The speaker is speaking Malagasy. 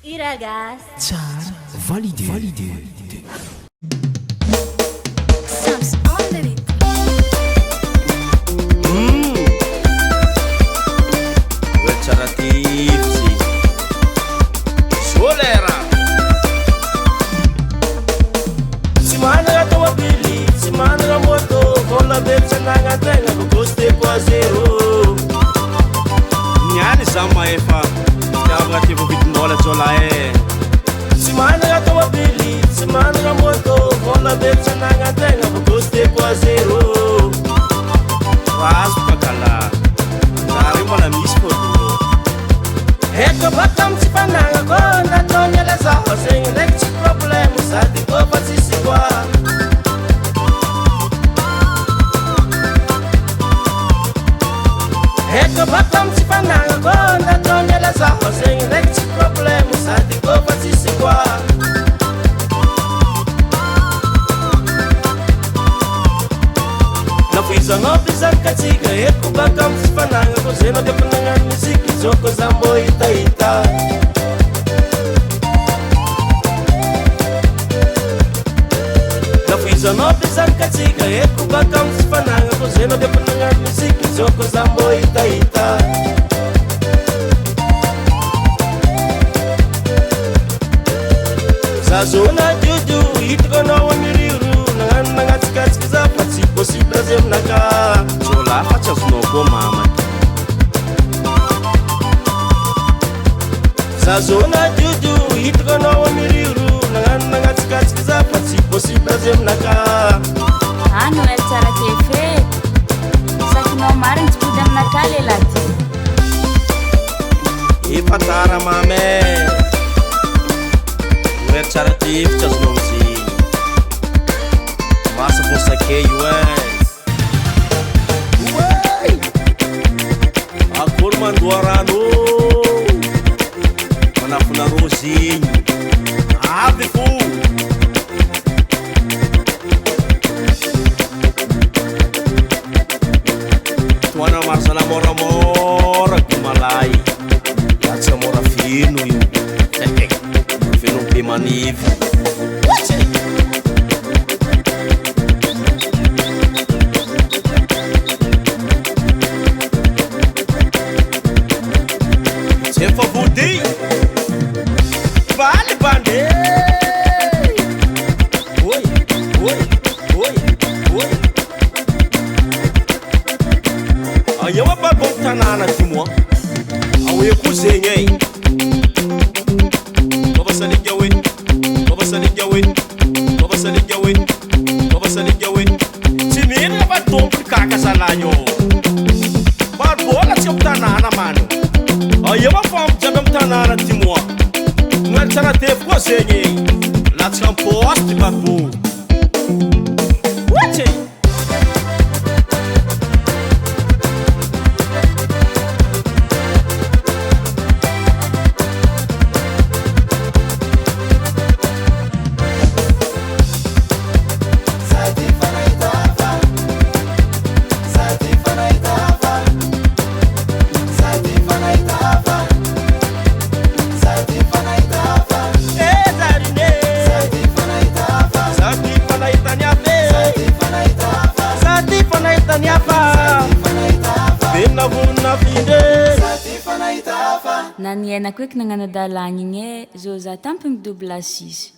Hiragasy. Tsara validé. Validé. Sams on the beat. Hoe tsara tifitsy. Solera. Tsy manana tomobily, tsy manana moto, vola be tsy anagnan-tegna, fa costé-ko à zéro. Niany za mahefa fitiavagna ty voavidim-bola jiolahy e. Tsy manana tomobily, tsy manana moto, vola be tsy anagnan-tegna, fa costé-ko à zéro. Razo kakala zary io mbola misy fô dolo. Eto baka amy tsy fanagnako, nataony ala zaho, zegny ndraiky tsy problème, sady koa fa tsisy koa. Eto baka amy tsy fanagnako, nataony ala zaho, zegny ndraiky tsy problème, sady koa fa tsisy koa. Nafoizanao mpizakatsika, eko baka amy tsy fanagnako, zenao defa nagnano musique, joko za mbô hitahita. Nafoizanao mpizakatsika, eko baka amy tsy fanagnako, zenao defa nagnano musique, joko za mbô hitahita. Za zo nadiodio, hitako anao amiriro, nagnano nagnatsikasiky za fa tsy possible zay aminaka. Jiolahy fa tsy azonao koa mama. Za zo nadiodio, hitako anao amiriro, nagnano nagnatsikasiky za fa tsy possible zay aminaka. Ah, Noël tsara tefe. Sakinao marigny tsy pody aminakahy lehilahy ty. Efa tara mame. Noely tsara tifitsy tsy azonao amizegny. Masa fo sakay io e. Oay! Akory mandoa rano. Manafonareo zegny. Avy fo. Toana marzana moramora gomalay. Latsa mora feno io. Feno be manivy. Oatsy! Zefa vody. Valy bande. Oi, oi, oi, oi. Aia ma babo tanàna ty moa. Aoe koa zegny e. Baba saliga hoe, baba saliga hoe, baba saliga hoe, baba saliga hoe. Tsy mihinana fa tompony kaka zalahy io. Barbola tsy amy tanàna mano. Aia ma fomba jiaby amy tanàna ty moa. Noely tsara tefy koa zegny. Latsaka amy poste barbo. Oatsy! Na niainako eky nagnano adalagna igny e, zao za tampony double six.